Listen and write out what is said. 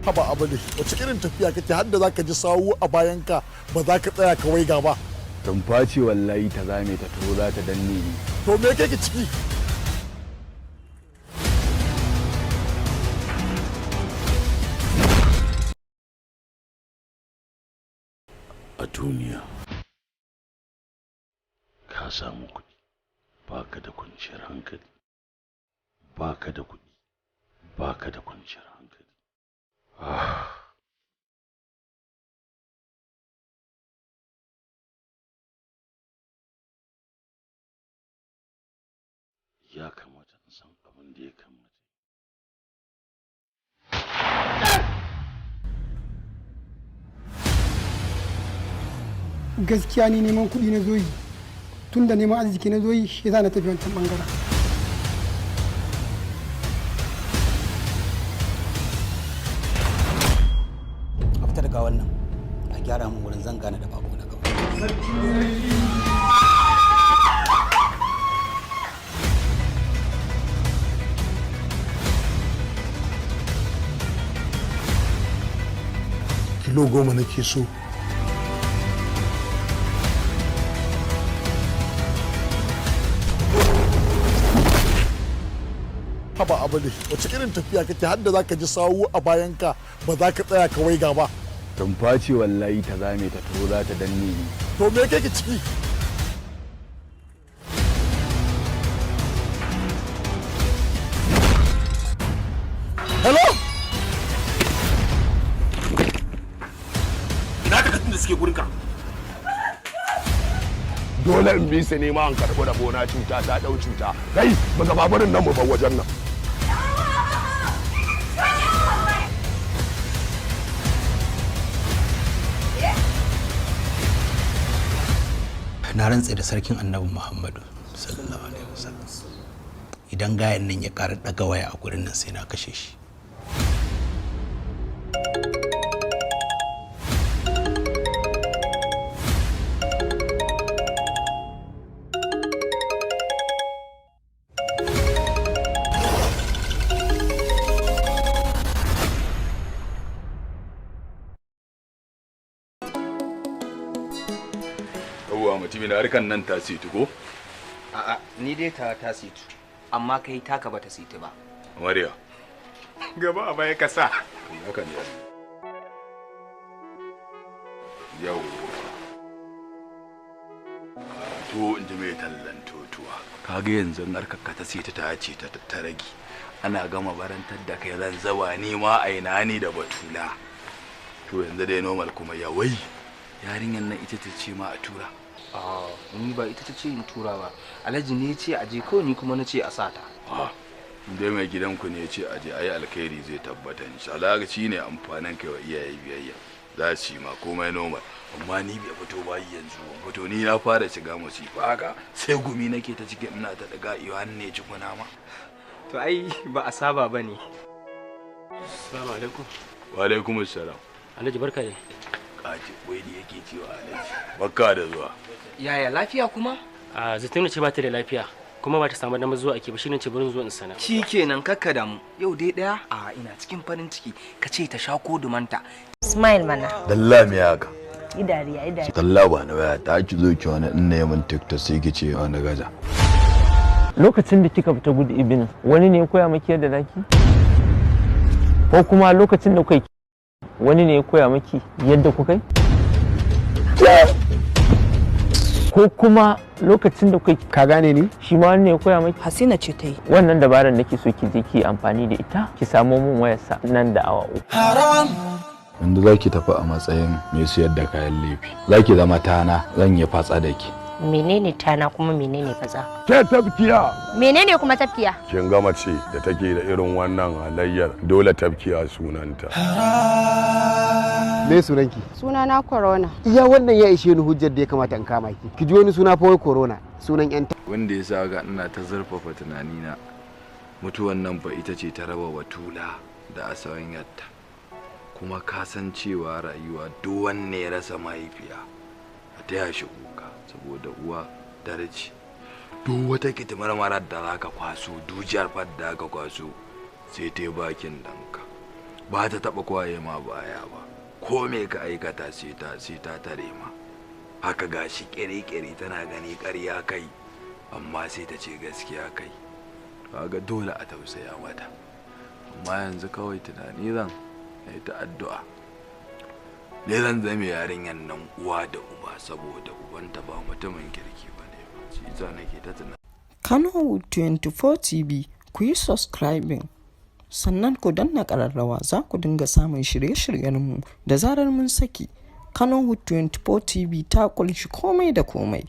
Haba abu ne, wace irin tafiya kake har da zaka ji sawu a bayanka ba za ka tsaya ka waiga ba? Rumfa ce wallahi ta zame ta taho za ta danne ni. To me kake ciki? A duniya ka samu kuɗi baka da kwanciyar hankali, baka da kuɗi baka da kwanciyar hankali. Ya kamata in san abin da ya kamata. Gaskiya ni neman kuɗi na zo yi, tun da neman arziki na zo yi, shi za na tafi wancan bangaren. A fita daga wannan, a gyara mun wurin zan gane da bako na gaba. Kilo 10 nake so. Haba abu ne, wace irin tafiya kake har da zaka ji sawu a bayanka ba za ka tsaya ka waiga ba? Rumfa ce wallahi ta zame ta taho za ta danne ni. To me kake ciki? Hello? Ina takardun da suke gurinka? Dole in bi su nema an karɓi rabona, cuta ta ɗau cuta. Kai, buga baburin nan mu bar wajen nan. Na rantse da sarkin Annabi Muhammadu sallallahu alaihi wasallam, idan gayan nan ya ƙara ɗaga waya a gurin nan sai na kashe shi. Yawwa mutumin harkan nan ta situ ko? A'a, ni dai ta situ, amma kai taka bata situ ba. Mariya. Gaba a baya ka sa. Haka ne. Yawwa. To in ji mai tallan totuwa. Kaga yanzu harkar ka ta situ ta ce ta rage. Ana gama barantar da kai zan zawa ni ma aina ni da batula. To yanzu dai normal kuma ya wai. Yarinyar nan ita ta ce ma a tura. Ni ba ita ta ce in tura ba. Alhaji ne ya ce aje, kawai ni kuma na ce a sata. Dai mai gidanku ne ya ce aje, ayi alkhairi zai tabbata insha Allah. Shi ne amfanin kai wa iyaye biyayya. Za su yi ma komai normal. Amma ni bai fito ba yanzu. Fito ni na fara shiga musifa haka sai gumi nake ta cikin ina ta daga iyo hanne ci kuna ma. To ai ba a saba bane. Assalamu alaikum. Wa alaikum assalam. Alhaji barka dai. Kaji wai da yake cewa Alhaji. Barka da zuwa. Yaya lafiya kuma? A Zaituna ce ba ta da lafiya kuma ba ta samu damar zuwa ake ba, shine ce burin zuwa in sana. Shikenan kakka damu. Yau dai daya a ina cikin farin ciki, ka ce ta sha kodumanta. Smile mana. Dalla me haka? Yi dariya, yi dariya. Dalla ba na waya ta ki zo ki wani in ne mun TikTok sai ki ce wani gaza. Lokacin da kika fita gudu ibinin wani ne ya koya maki yadda zaki? Ko kuma lokacin da kai wani ne ya koya maki yadda kuka yi? Ko kuma lokacin da kai ka gane ni? Shi ma wani ne ya koya maki? Hasina ce ta yi. Wannan dabarar nake so ki je ki amfani da ita, ki samo mun wayarsa nan da awa 3. Haram! Yanzu za ki tafi a matsayin mai siyar da kayan laifi. Za ki zama tana, zan yi fatsa da ki. Menene tana kuma menene fatsa? Ke tafkiya! Menene kuma tafkiya? Kin gama ce da take da irin wannan halayyar dole tafkiya sunanta. Me sunanki? Sunana Corona. Iya wannan ya ishe ni hujjar da ya kamata in kama ki. Ki ji wani suna fa wai Corona, sunan yan Wanda ya sa ga ina ta zurfafa tunanina. Mutuwan nan fa ita ce ta raba Batula da asawan yatta. Kuma ka san cewa rayuwa duk wanne ya rasa mahaifiya a taya shi kuka saboda uwa daraji. Duk wata kitimarmarar da za ka kwaso, dujiyar fadda ka kwaso sai ta bakin danka. Ba ta taɓa kwaye ma baya ba. Ko me ka aikata, sai ta tare ma. Haka gashi ƙere-ƙere tana gani ƙarya kai, amma sai ta ce gaskiya kai. Kaga dole a tausaya mata. Amma yanzu kawai tunani zan na ta addu'a ne, zan zame yarinyar nan uwa da uba, saboda ubanta ba mutumin kirki ba ne ba. Shi yasa nake ta tunani. Kano 24 TV, ku yi subscribing sannan ku danna ƙararrawa, za ku dinga samun shirye-shiryenmu da zarar mun saki. Kano 24 TV ta ƙunshi komai da komai.